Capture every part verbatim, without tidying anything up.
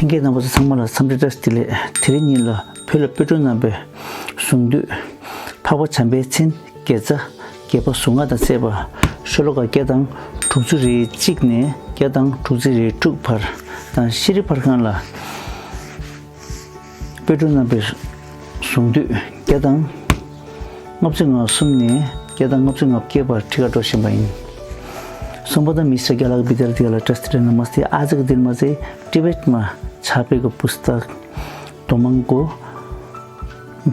ལྷན་རྒྱས་རྣམ་པ་ཚོ་ཚང་མ་ལ་འཚམས་འདྲི་བཀྲ་ཤིས་བདེ་ལེགས། དེ་རིང་ཉིན་ལ་བོད་ལ་དཔལ་སྤྲུལ་རྣམ་པའི་གཟུངས་བསྡུས་འཕགས་པ་བྱམས་པའི་མཚན་བརྒྱ་རྩ་བརྒྱད་པ་གཟུངས་སྔགས་དང་བཅས་པ་ཤོ་ལོ་ཀ་བརྒྱ་དང་དྲུག་ཅུ་རེ་གཅིག་ནས་བརྒྱ་དང་དྲུག་ཅུ་རེ་དྲུག་བར་དང་ཤེས་རིག་དཔར་ཁང་ལ། དཔལ་སྤྲུལ་རྣམ་པའི་གཟུངས་བསྡུས་བརྒྱ་དང་ལྔ་བཅུ་ང་གསུམ་ནས་བརྒྱ་དང་ལྔ་བཅུ་ང་བརྒྱད་བར་ཁྲིད་ཀ་འགྲོ་བཞིན་པ་ཡིན། སོང་པ་དང་མི་ཤ་རྒྱ་ལག་བི་དར་དེ་ལ་ཏྲ་སྟི་ར་ན་མ་སྟེ་ཨ་ཙི་ཀ་དིར་མ་ཙེ་ཏི་བེད་མ་ཆ་པེ་གི་པུ་སྟག་དོ་མང་གོ་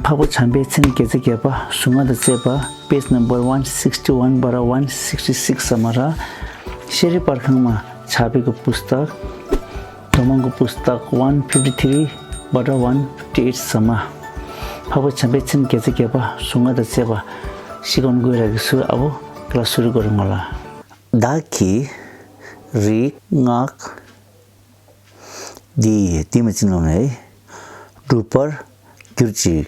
འཕགས་པ་བྱམས་པའི་མཚན་བརྒྱ་རྩ་བརྒྱད་པ་གཟུངས་སྔགས་དང་བཅས་པ་page number one sixty one པ་ར་one sixty six ས་མ་ར་ཤེས་རིག་དཔར་ཁང་མ་ཆ་པེ་གི་པུ་སྟག་དོ་མང་གི་པུ་སྟག་one fifty three པ་ར་one fifty eight ས་མ། འཕགས་པ་བྱམས་པའི་མཚན་བརྒྱ་རྩ་བརྒྱད་པ་གཟུངས་སྔགས་དང་བཅས་པ་ཤི་གོན་གོས་ར་གི་སུ་ཨ་བོ་ཀ་ལ་སུ་རི་གོ་རི་ངོ་ལ། བདག་གིས་རིག་སྔགས་འདི་འདི་མ་ཅི་ནོ་ནས་སྒྲུབ་པར་གྱུར་ཅིག།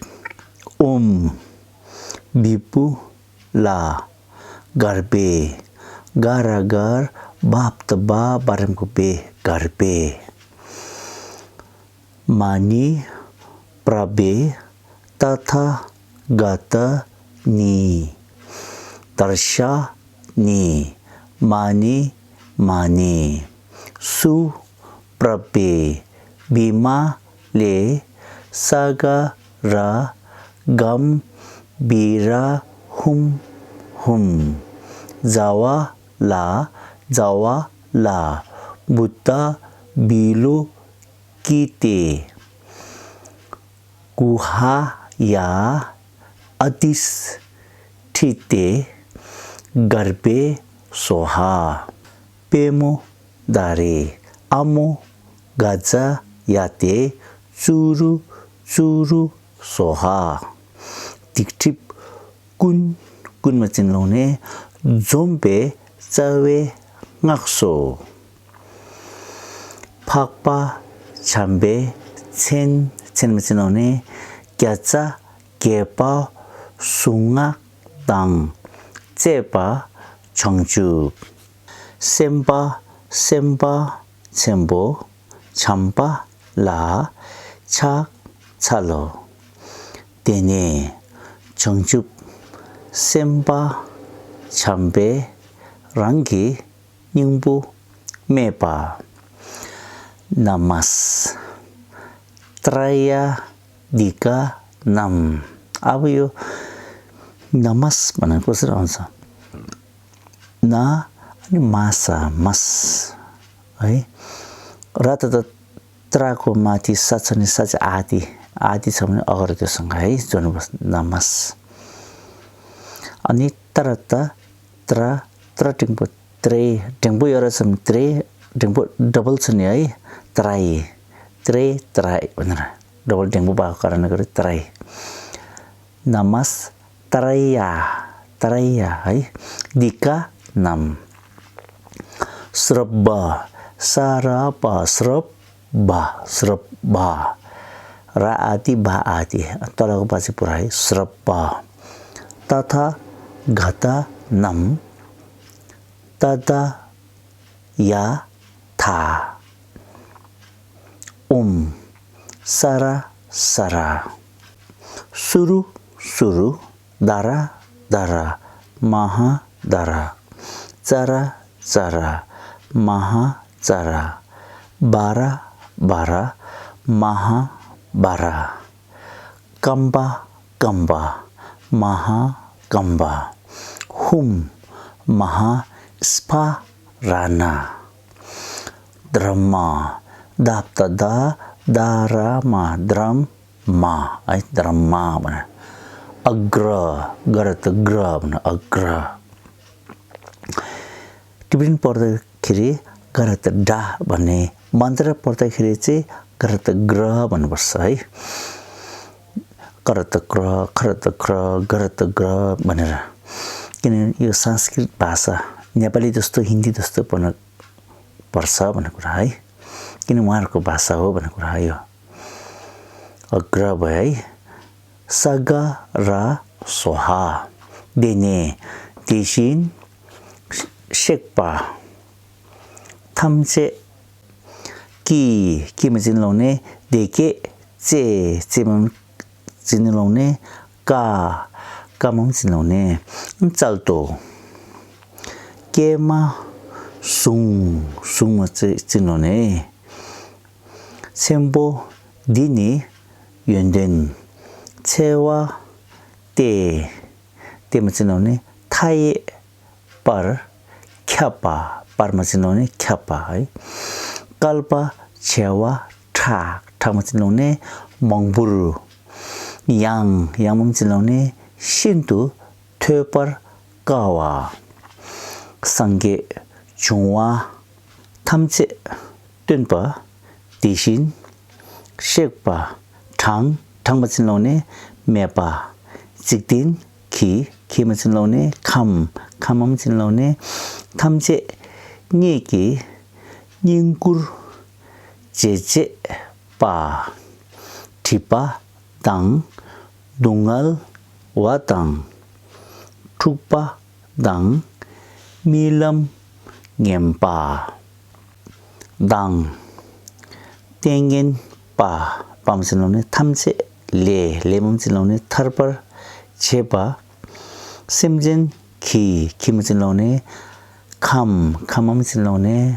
ཨོཾ། བི་པུ་ལ། གརྦྷེ། ག་ར་གར། བྷ་བ་ཏ་བྷ། བ་རམ་གུ་བྷེ། གརྦྷེ། མ་ཎི་པྲ་བྷེ། ཏ་ཐཱ་ག་ཏ་ནི། དར་ཤ་ནི། མ་ཎི་མ་ཎི། སུ་པྲ་བྷེ། བི་མ་ལེ། ས་ག་ར། གམ་བི་ར་ཧུམ་ཧུམ། ཛ་བ་ལ། ཛ་བ་ལ། བུདྡྷ་བི་ལོ་ཀི་ཏེ། གུ་ཧ་ཡ། ཨ་ཏི་ས་ཊི་ཏེ། གརྦྷེ་སྭཱ་ཧཱ། པདྨོ་དྷ་རེ། ཨ་མོ་གྷ་ཛ་ཡ་ཏེ། ཙུ་རུ་ཙུ་རུ་སྭཱ་ཧཱ། སྡིག་སྒྲིབ་ཀུན་ཀུན་མ་ཅིན་ལོང་ནས་འཇོམས་པའི་རྩ་བའི་སྔགས་སོ། འཕགས་པ་བྱམས་པའི་མཚན་མཚན་མ་ཅིན་ལོང་ནས་བརྒྱ་རྩ་བརྒྱད་པ་གཟུངས་སྔགས་དང་བཅས་པ་བྱང་ཆུབ་སེམས་དཔའ་སེམས་དཔའ་ཆེན་པོ་བྱམས་པ་ལ་ཕྱག་འཚལ་ལོ། དེ་ནས་བྱང་ཆུབ་སེམས་དཔའ་བྱམས་པས་རང་གི་སྙིང་པོ་སྨྲས་པ། ན་མ་སི་ཏྲ་ཡ་དི་ཀ་ནམ། ཨ་བུ་ཡོ། ན་མ་སི་མ་ན་ཀོ་སི་རང་ས། ན་ཨ་ནི་མ་ས་མ་སི། ཨེ། ར་ཏ་ཏ་ཏྲ་ཀོ་མ་ཏི་ས་ཚ་ནི་ས་ཚ་ཨ་ཏི། ཨ་ཏི་ཚ་མ་ནི་ཨ་ག་ར་ཏི་སང་ག་ཨེ་ཛོ་ནི་བ་ན་མ་སི། ཨ་ནི་ཏ་ར་ཏ་ཏྲ་ཏྲ་འགྲེང་བུ་ཏྲེ། འགྲེང་བུ་ཡོད་ར་ཙམ་ཏྲེ། འགྲེང་བུ་ཌ་བལ་ཚུ་ནི་ཨེ་ཏྲ་ཡི། ཏྲེ་ཏྲ་ཡི་བ་ན་ར་ཌ་བལ་འགྲེང་བུ་བ་ག་ར་ན་ག་ར་ཏྲ་ཡི། ན་མ་སི་ཏྲ་ཡ། ཏྲ་ཡ་ཧའི། དི་ཀ་ནམ། སྲབ་བ། ས་ར་བ། སྲབ་བ། སྲབ་བ། ར་ཨ་ཏི་བ་ཨ་ཏི། ཏ་ལ་ག་བ་ཙི་པུ་ར་ཧའི། སྲབ་བ། ཏ་ཐཱ་ག་ཏ་ནམ། ཏ་ད་ཡ་ཐཱ། ཨོཾ་ས་ར་ས་ར། སུ་རུ་སུ་རུ། དྷ་ར་དྷ་ར། མ་ཧཱ་དྷ་ར། ཙ་ར་ཙ་ར། མ་ཧཱ་ཙ་ར། བྷ་ར་བྷ་ར། མ་ཧཱ་བྷ་ར། ཀམ་པ་ཀམ་པ། མ་ཧཱ་ཀམ་པ། ཧཱུྃ། མ་ཧཱ་སྤ་ར་ཎ། དྲ་མ། དྷ་བཏགས་དྷ། དྷ་ར་མ། དྲ་མ། ཨ་དྲ་མ་བ་ན། ཨ་གྲ། ག་ར་བཏགས་གྲ་བ་ན་ཨ་གྲ། ཏི་བི་རན་པོར་ཏ་ཁི་རི་ག་ར་བཏགས་གྲ་བ་ནི། མནྡ་ར་པོར་ཏ་ཁི་རི་ཙི་ག་ར་བཏགས་གྲ་བ་ནི་བར་སའི། ག་ར་བཏགས་གྲ། ཁ་ར་བཏགས་ཁྲ། ག་ར་བཏགས་གྲ་བ་ནི་ར། ཀི་ནི་ཡོ་སཾ་སྐྲྀཏ་བྷ་ས། ནེ་པ་ལི་དུ་སྟོ་ཧིན་དི་དུ་སྟོ་པོ་ན་བར་ས་བ་ནི་ཀུ་ར་ཧའི། ཀི་ནི་མ་ར་ཀུ་བྷ་ས་བ་ནི་ཀུ་ར་ཧའི་ཡོ། ཨ་གྲ་བ་ཧའི། ས་ག་ར་སྭཱ་ཧཱ། དེ་ནས་དེ་བཞིན་གཤེགས་པ་ཐམས་ཅད་ ཀྱི། ཀྱི་མ་ཅིན་ལོག་ནས་སྡེ་བརྒྱད་རྩེ། རྩེ་མ་ཅིན་ལོག་ནས་ཀ། ཀ་མ་ཅིན་ལོག་ནས་ཙལ་ཏོ། ཀྱེ་མ་ཟུང་། ཟུང་མ་ཅིན་ལོག་ནས་ཆེན་པོ། འདི་ནི་ཡོན་ཏན། ཆེ་བ་སྟེ། སྟེ་མ་ཅིན་ལོག་ནས་མཐའ་ཡས་པར་ཁྱབ་པ། པར་མ་ཅིན་ལོག་ནས་ཁྱབ་པ། བསྐལ་པ་བྱེ་བ་ཕྲག་ཕྲག་མ་ཅིན་ལོག་ནས་མང་པོར། ཡང་། ཡང་མ་ཅིན་ལོག་ནས་ཤིན་ཏུ་ཐོས་པར་དཀའ་བ། སངས་རྒྱས་བྱུང་བ་ཐམས་ཅད་སྟོན་པ། དེ་བཞིན་གཤེགས་པ་གྲངས། གྲངས་མ་ཅིན་ལོག་ནས་མེད་པ། འཇིག་རྟེན་གྱི། གྱི་མ་ཅིན་ལོག་ནས་ཁམས། ཁམས་མ་ཅིན་ལོག་ནས་ཐམས་ཅད་སྙེད་ཀྱི་བསྙེན་བཀུར་བྱེད་བྱེད་པ། སྒྲིབ་པ་དང་སྡུག་བསྔལ་བ་དང་འཁྲུགས་པ་དང་རྨི་ལམ་ངན་པ་དང་། ལྟས་ངན་པ། པ་མ་ཅིན་ལོག་ནས་ཐམས་ཅད་ལས། ལས་མ་ཅིན་ལོག་ནས་ཐར་པར་བྱེད་པ། སེམས་ཅན་གྱི། གྱི་མ་ཅིན་ལོག་ནས་ཁམས། ཁམས་མ་ཅིན་ལོག་ནས་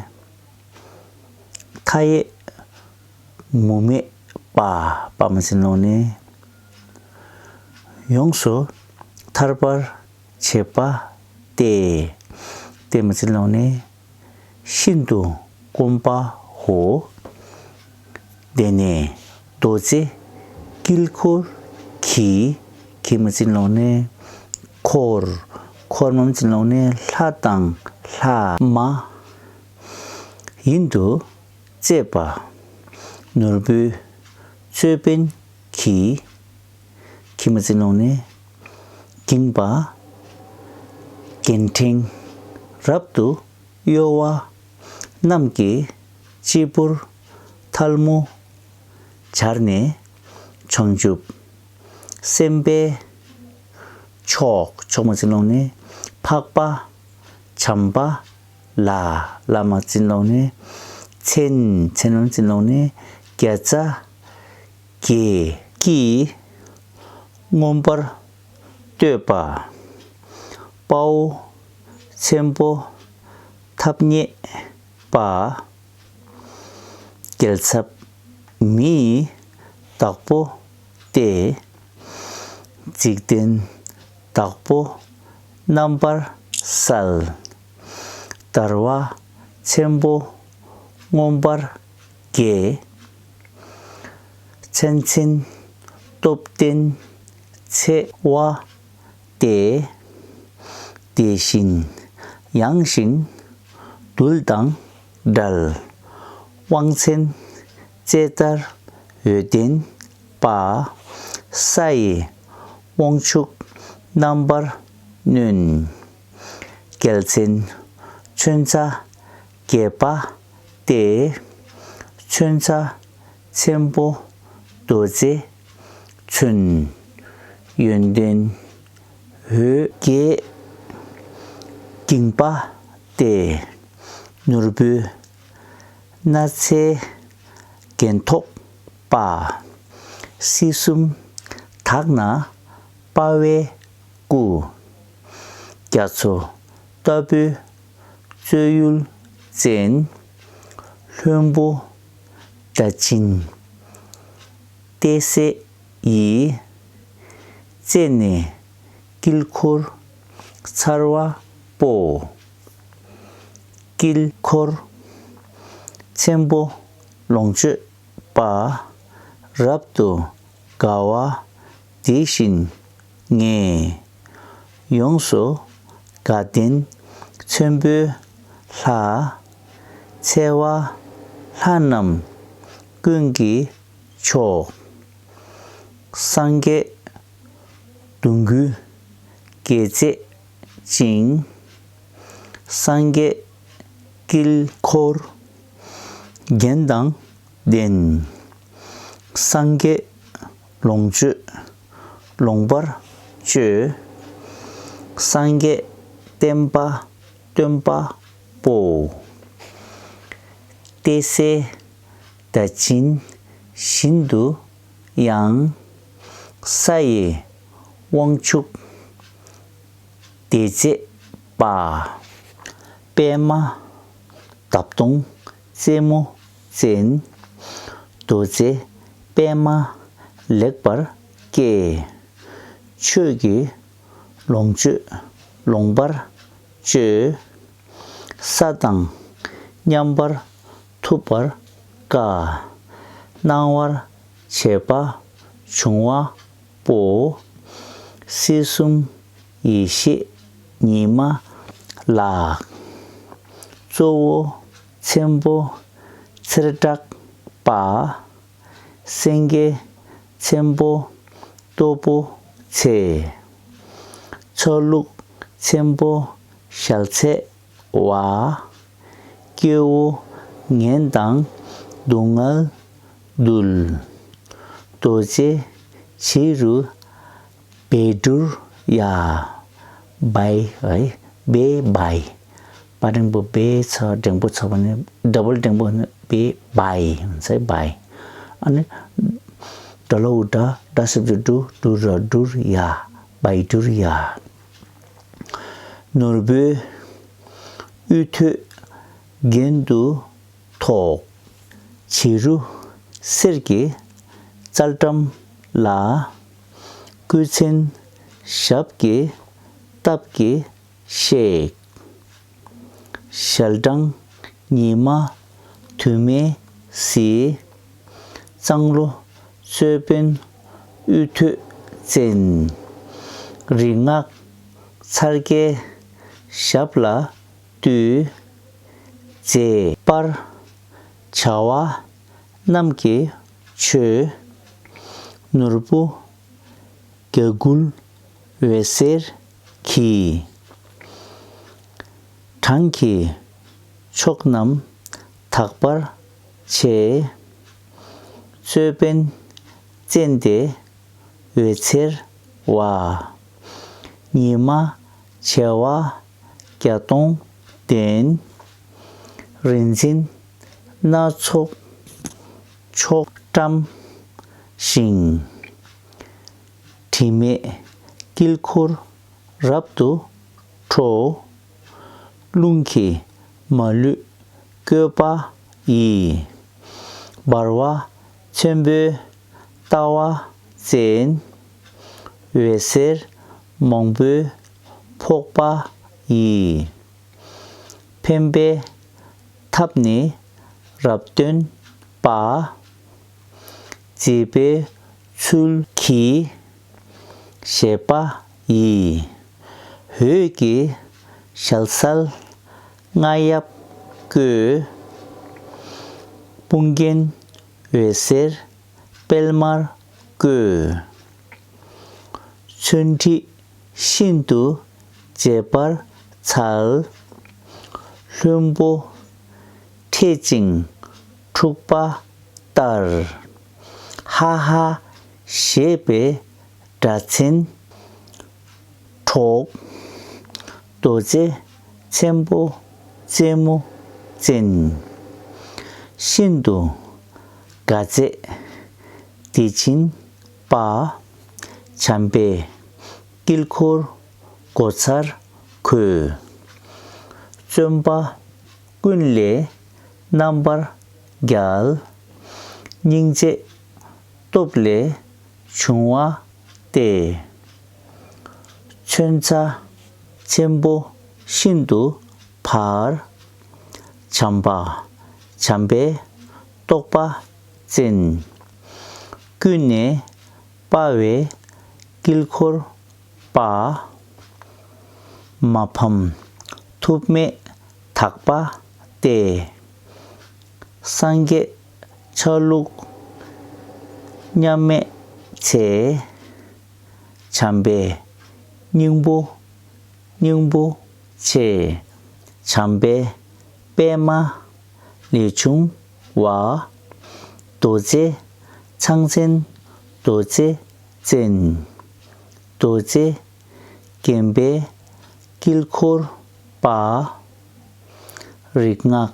མཐའ་ཡས་མུ་མེད་པ། པ་མ་ཅིན་ལོག་ནས་ཡོངས་སུ་ཐར་པར་བྱེད་པ་སྟེ། སྟེ་མ་ཅིན་ལོག་ནས་ཤིན་ཏུ་དཀོན་པའོ། དེ་ནས་རྡོ་རྗེ་དཀྱིལ་འཁོར་གྱི། གྱི་མ་ཅིན་ལོག་ནས་འཁོར། འཁོར་མ་ཅིན་ལོག་ནས་ལྷ་དང་ལྷ་མ་ཡིན་དུ་བཅས་པ། ནོར་བུའི་ཅོད་པན་གྱིས། གྱི་མ་ཅིན་ལོག་ནས་བསྒྱིངས་པ། རྒྱན་ཕྲེང་རབ་ཏུ་གཡོ་བ་རྣམས་ཀྱི་སྤྱི་བོར་ཐལ་མོ་སྦྱར་ནས་བྱང་ཆུབ་སེམས་དཔའི་མཆོག། མཆོག་མ་ཅིན་ལོག་ནས་འཕགས་པ་བྱམས་པ་ལ། ལ་མ་ཅིན་ལོག་ནས་མཚན། མཚན་མ་ཅིན་ལོག་ནས་བརྒྱ་རྩ་བརྒྱད་ཀྱིས་མངོན་པར་བསྟོད་པ། དཔའ་བོ་ཆེན་པོ་ཐབས་མཉེས་པ། རྒྱལ་ཚབ་མིའི་བདག་པོ་སྟེ། འཇིག་རྟེན་བདག་པོ་རྣམ་པར་གསལ། བརྡལ་བ་ཆེན་པོ་མངོན་པར་རྒྱས། མཚན་ཅན་སྟོབས་ལྡན་ཆེ་བ་སྟེ། དེ་བཞིན་ཡངས་ཤིང་རྡུལ་དང་འདྲ། དབང་ཆེན་ཇི་ལྟར་འོད་ལྡན་པ། ས་ཡི་དབང་ཕྱུག་རྣམ་པར་གནོན། རྒྱལ་ཆེན་མཚོན་ཆ་རྒྱས་པ་སྟེ། མཚོན་ཆ་ཆེན་པོ་རྡོ་རྗེ་མཚོན། ཡོན་ཏན་འོད་བརྒྱས་བསྒྱིངས་པ་སྟེ། ནོར་བུའི་སྣང་ཚད་རྒྱན་ཐོགས་པ། སྲིད་གསུམ་དག་ན་དཔའ་བོའི་སྐུ། རྒྱ་མཚོ་ལྟ་བུའི་སྤྱོད་ཡུལ་ཅན། ལྷུན་པོ་བརྡལ་ཅིང་ཏེ་སེ་ཡི། རྩེ་ནས་དཀྱིལ་འཁོར་འཚེར་བ་པོ། དཀྱིལ་འཁོར་ཆེན་པོ་ལོངས་སྤྱོད་པ། རབ་ཏུ་དགའ་བ་དེ་བཞིན་ངས། ཡོངས་སུ་དགའ་ལྡན་ཆེན་པོའི་ལྷ། ཆེ་བ་ལྷ་རྣམས་ཀུན་གྱི་མཆོག། སངས་རྒྱས་གདུང་རྒྱུད་རྒྱས་མཛད་ཅིང་། སངས་རྒྱས་དཀྱིལ་འཁོར་རྒྱན་དང་ལྡན། སངས་རྒྱས་ལོངས་སྤྱོད་ལོངས་པར་སྤྱོད། སངས་རྒྱས་བསྟན་པ་སྟོན་པ་པོ། ཏེ་སེ་ ད་ཕྱིན་བཞིན་དུ་ཡང་། ས་ཡི་དབང་ཕྱུག་དེ་མཛད་པ། པདྨ་འདབ་སྟོང་རྩེ་མོ་ཅན། རྡོ་རྗེ་པདྨ་ལེགས་པར་སྐྱེས། ཆོས་ཀྱི་ལོངས་སྤྱོད་ལོངས་པར་སྤྱོད། ས་དང་མཉམ་པར་ཐུབ་པར་དཀའ། སྣང་བར་བྱེད་པ་འབྱུང་བ་པོ། སྲིད་གསུམ་ཡེ་ཤེས་ཉི་མ་ལགས། གཙོ་བོ་ཆེན་པོ་ཚེ་བཀྲག་པ། སེང་གེ་ཆེན་པོ་སྟོབས་པོ་ཆེ། ཆ་ལུགས་ཆེན་པོ་ཞལ་ཚད་བ། སྐྱེ་བོ་ངན་དང་སྡུག་བསྔལ་འདུལ། རྡོ་རྗེ་བྱི་རུ་བཻ་ཌཱུརྻ། བཻ། བཻ། བཻ། པ་འགྲེང་བུ་བེ་ཚ་འགྲེང་བུ་ཚ་བ་ནི་ཌབ་བལ་འགྲེང་བུ་ནི་བེ་བའི་ཟེར་བའི། ཨ་ནི་ཌ་ལ་འུ་ཌ་ཌ་ཞབས་ཀྱུ་ཌུ་ཌུ་ར་ཌུར་ཡ། བཻ་ཌཱུརྻ། ནོར་བུའི་དབུ་ཐོད་གྱེན་དུ་ཐོགས། བྱི་རུ་གསེར་གྱི་ཙལ་ཀྲམ་ལ། སྐུ་ཆེན་ཞབས་ཀྱི་སྟབས་ཀྱིས་གཤེགས། ཞལ་དྲང་ཉི་མ་དུ་མའི་གཟི། གཙང་ལྷོ་ཅོད་པན་དབུ་ཐོད་ཅན། རིག་སྔགས་ཚར་གྱི་ཞབས་ལ་བཏུད། མཛེས་པར་བྱ་བ་རྣམས་ཀྱིས་མཆོད། ནོར་བུ་གྱ་གུལ་འོད་ཟེར་གྱིས། བྲང་གི་ཕྱོགས་རྣམས་དག་པར་བྱས། ཅོད་པན་བཙན་ཏེ་འོད་འཚེར་བ། ཉི་མ་བྱེ་བ་བརྒྱ་སྟོང་ལྡན། རིན་ཆེན་སྣ་ཚོགས་མཆོག་བཀྲམ་ཞིང་། དྲི་མེད་དཀྱིལ་འཁོར་རབ་ཏུ་འཕྲོ། རླུང་གིས་མ་ལུས་བསྐོས་པ་ཡི། འབར་བ་ཆེན་པོའི་ལྟ་བ་ཅན། འོད་ཟེར་མང་པོས་ཕོག་པ་ཡི། འཕེན་པའི་ཐབས་ནི་རབ་སྟོན་པ། མཛེས་པའི་ཚུལ་གྱིས་བཞད་པ་ཡི། འོད་ཀྱི་ཞལ་ཟས་རྔ་ཡབ་བཀོད། དཔུང་རྒྱན་འོད་ཟེར་དཔལ་དམར་བཀོད། མཚོན་ཁྲི་ཤིན་ཏུ་མཛེས་པར་འཚལ། ལྷུན་པོ་འཕྲད་ཅིང་འཁྲུགས་པ་ལྟར། ཧ་ཧ་ཞེས་པའི་སྒྲ་ཆེན་སྒྲོགས། རྡོ་རྗེ་ཆེན་པོ་རྩེ་མོ་ཅན། ཤིན་ཏུ་དགའ་མཛེས་དེ་བཞིན་པ། བྱམས་པའི་དཀྱིལ་འཁོར་སྒོ་མཚར་ཁོད། བརྩོན་པ་ཀུན་ལས་རྣམ་པར་རྒྱལ། སྙིང་རྗེ་སྟོབས་ལས་བྱུང་བ་སྟེ། མཚོན་ཆ་ཆེན་པོ་ཤིན་ཏུ་འབར། བྱམས་པ་བྱམས་པའི་རྟོག་པ་ཅན། ཀུན་ནས་དཔའ་བའི་དཀྱིལ་འཁོར་པ། མ་ཕམ་ཐུབ་མེད་དག་པ་སྟེ། སངས་རྒྱས་ཆ་ལུགས་མཉམ་མེད་ཚེ། བྱམས་པའི་སྙིང་པོ་སྙིང་པོ་ཆེ། བྱམས་པའི་པདྨ་ལས་བྱུང་བ། རྡོ་རྗེ་ཚང་ཚན་རྡོ་རྗེ་ཅན། རྡོ་རྗེ་བརྒྱན་པའི་དཀྱིལ་འཁོར་པ། རིག་སྔགས་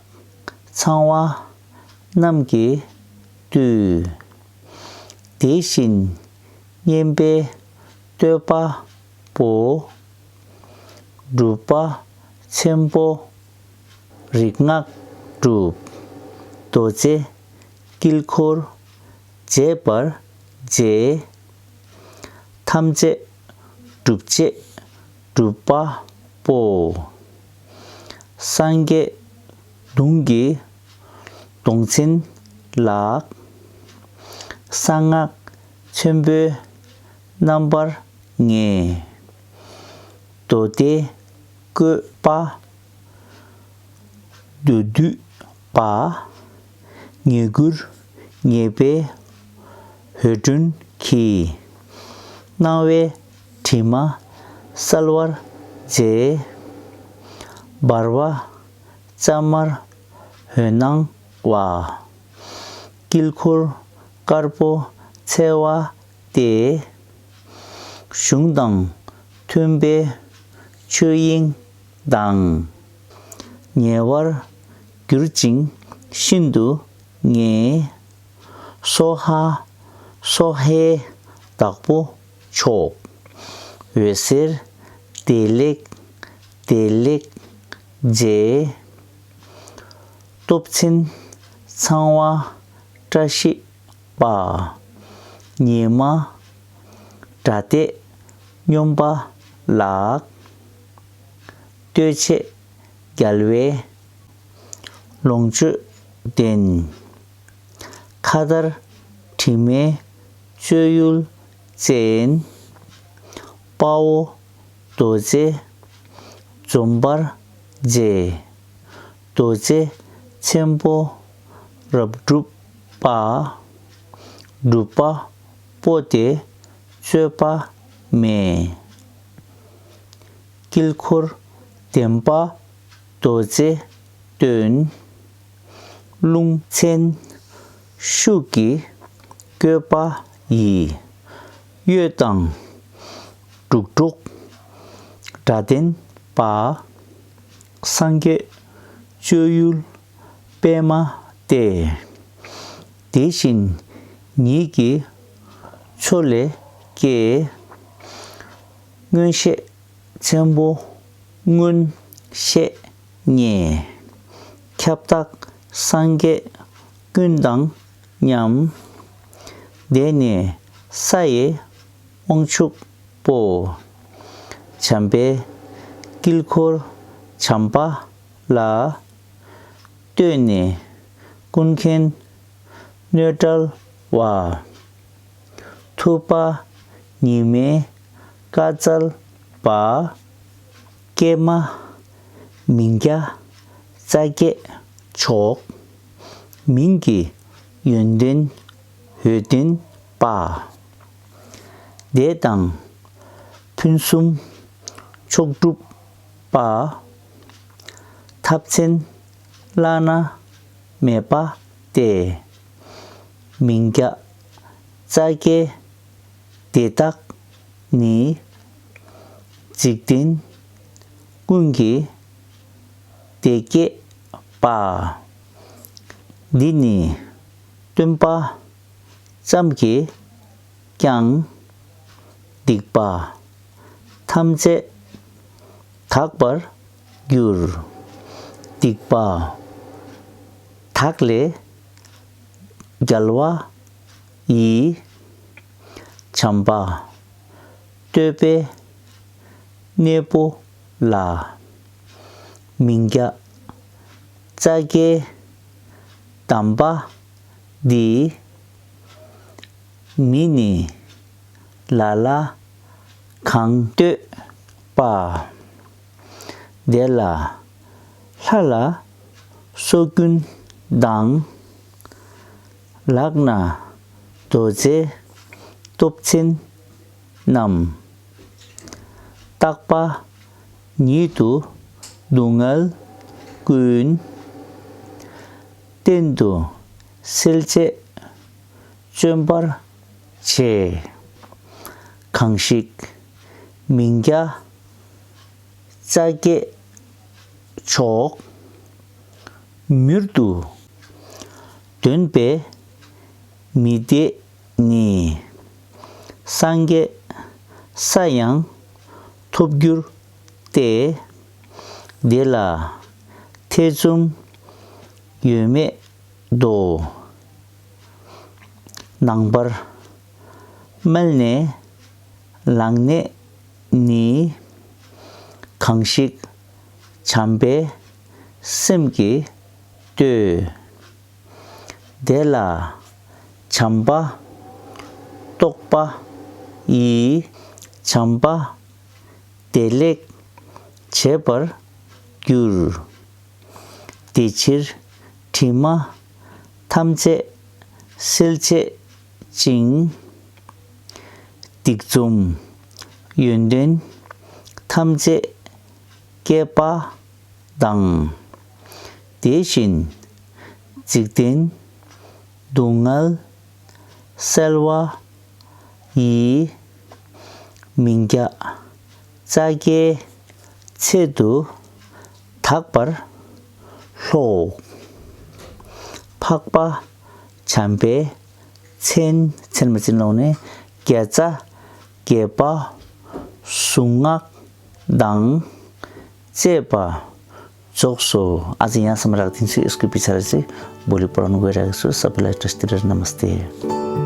ཚང་བ་རྣམས་ཀྱིས་ བཏུད། དེ་བཞིན་གཉན་པའི་བསྟོད་པ་པོ། སྒྲུབ་པ་ཆེན་པོ་རིག་སྔགས་སྒྲུབ། རྡོ་རྗེ་དཀྱིལ་འཁོར་རྒྱས་པར་བྱེད། ཐམས་ཅད་སྒྲུབ་བྱེད་སྒྲུབ་པ་པོ། སངས་རྒྱས་གདུང་གི་གདོང་ཆེན་ལགས། གསང་སྔགས་ཆེན་པོའི་རྣམ་པར་ངེས། མདོ་སྡེ་བཀོད་པ། མདོ་སྡུད་པ། ཉེ་གུར་ཉེས་པའི་འོད་སྒྲོན་གྱིས། སྣང་བའི་དྲི་མ་བསལ་བར་བྱེད། འབར་བ་ལྕང་མར་འོད་སྣང་བ། དཀྱིལ་འཁོར་དཀར་པོ་འཚེར་བ་སྟེ། གཞུང་དང་མཐུན་པའི་ཆོས་དབྱིངས་དང་། ཉེ་བར་གྱུར་ཅིང་ཤིན་ཏུ་ངེས། སྭཱ་ཧཱ་སྭཱ་ཧཱའི་བདག་པོ་མཆོག། འོད་ཟེར་བདེ་ལེགས་བདེ་ལེགས་འབྱེད། སྟོབས་ཆེན་ཚངས་པ་བཀྲ་ཤིས་པ། ཉི་མ་དགྲ་སྟོད་སྨྱོན་པ་ལགས། ལྟོས་བཅས་རྒྱལ་བའི་ལོངས་སྤྱོད་ལྡན། མཁའ་ལྟར་དྲི་མེད་སྤྱོད་ཡུལ་ཅན། དཔའ་བོ་རྡོ་རྗེ་འཇོམས་པར་བྱེད། རྡོ་རྗེ་ཆེན་པོ་རབ་སྒྲུབ་པ། སྒྲུབ་པ་པོ་སྟེ་རྩོད་པ་མེད། དཀྱིལ་འཁོར་ལྡན་པ་རྡོ་རྗེ་སྟོན། ལུང་ཆེན་ཤུགས་ཀྱིས་བཀོད་པ་ཡིས། གཡོ་དང་འབྲུག་སྒྲོགས་སྒྲ་ལྡན་པ། སངས་རྒྱས་སྤྱོད་ཡུལ་པདྨ་སྟེ། དེ་བཞིན་ཉིད་ཀྱི་མཆོག་ལས་སྐྱེས། མངོན་ཤེས་ཆེན་པོ་མངོན་ཤེས་བརྙེས། ཁྱབ་བདག་སངས་རྒྱས་ཀུན་དང་མཉམ། དེ་ནས་ས་ཡི་དབང་ཕྱུག་པོ། བྱམས་པའི་དཀྱིལ་འཁོར་བྱམས་པ་ལ། ལྟོས་ནས་ཀུན་མཁྱེན་བསྙོན་བྲལ་བ། ཐུབ་པ་ཉི་མའི་སྐར་རྩལ་པ། ཀྱེ་མ་མིང་བརྒྱ་རྩ་བརྒྱད་མཆོག། མིང་གི་ཡོན་ཏན་འོད་ལྡན་པ། བདེ་དང་ཕུན་སུམ་མཆོག་གྲུབ་པ། ཐབས་མཚན་བླ་ན་མེད་པ་སྟེ། མིང་བརྒྱ་རྩ་བརྒྱད་དེ་དག་ནི། འཇིག་རྟེན་ཀུན་གྱི་བདེ་བསྐྱེད་པ། འདི་ནི་སྟོན་པ་ཙམ་གྱིས་ཀྱང་། སྡིག་པ་ཐམས་ཅད་དག་པར་འགྱུར། སྡིག་པ་དག་ལས་རྒྱལ་བ་ཡི། བྱམས་པ་བསྟོད་པའི་གནས་པོ་ལ། མིང་བརྒྱ་རྩ་བརྒྱད་གདམས་པ་འདི། མི་ནི་ལ་ལ་གང་བསྟོད་པ། དེ་ལ་ལྷ་ལ་སོགས་ཀུན་དང་། ལག་ན་རྡོ་རྗེ་སྟོབས་ཆེན་བསྣམས། བརྟག་པ་ཉིད་དུ་སྡུག་བསྔལ་ཀུན། གཏན་དུ་སེལ་བྱེད་བརྩོན་པར་བྱེད། གང་ཞིག་མིང་བརྒྱ་རྩ་བརྒྱད་མཆོག། མྱུར་དུ་འདོན་པའི་ མི་དེ་ནི་སངས་རྒྱས་ས་ཡང་ཐོབ་འགྱུར་ཏེ། དེ་ལ་ཐེ་ཚོམ་ཡོད་མེད་དོ། ནངས་པར་མལ་ནས་ལངས་ནས་ནི། གང་ཞིག་བྱམས་པའི་སེམས་ཀྱིས་ལྟོས། དེ་ལ་བྱམས་པ་རྟོགས་པ་ཡིས། བྱམས་པ་བདེ་ལེགས་བྱེད་པར་འགྱུར། དེ་ཕྱིར་དྲི་མ་ཐམས་ཅད་སེལ་བྱེད་ཅིང་། སྡིག་འཛུམ་ཡོན་ཏན་ཐམས་ཅད་སྐྱེད་པ་དང་། དེ་བཞིན་འཇིག་རྟེན་སྡུག་བསྔལ་སེལ་བ་ཡི། མིང་བརྒྱ་རྩ་བརྒྱའི་ཚད་དུ་དག་པར་ལྷོད། འཕགས་པ་བྱམས་པའི་མཚན། མཚན་མ་ཅན་ལོག་ནས་བརྒྱ་རྩ་བརྒྱད་པ་གཟུངས་སྔགས་དང་བཅས་པ་རྫོགས་སོ། ཨ་ཙི་ཡང་སམ་རག་ཏིན་སི་ཨིས་ཀུ་པི་ཚར་ཙི་བོ་ལི་པོ་ར་ནུ་གོ་ར་གི་སུ་ས་པི་ལ་ཏྲ་སྟི་ར་ན་མ་སྟེ།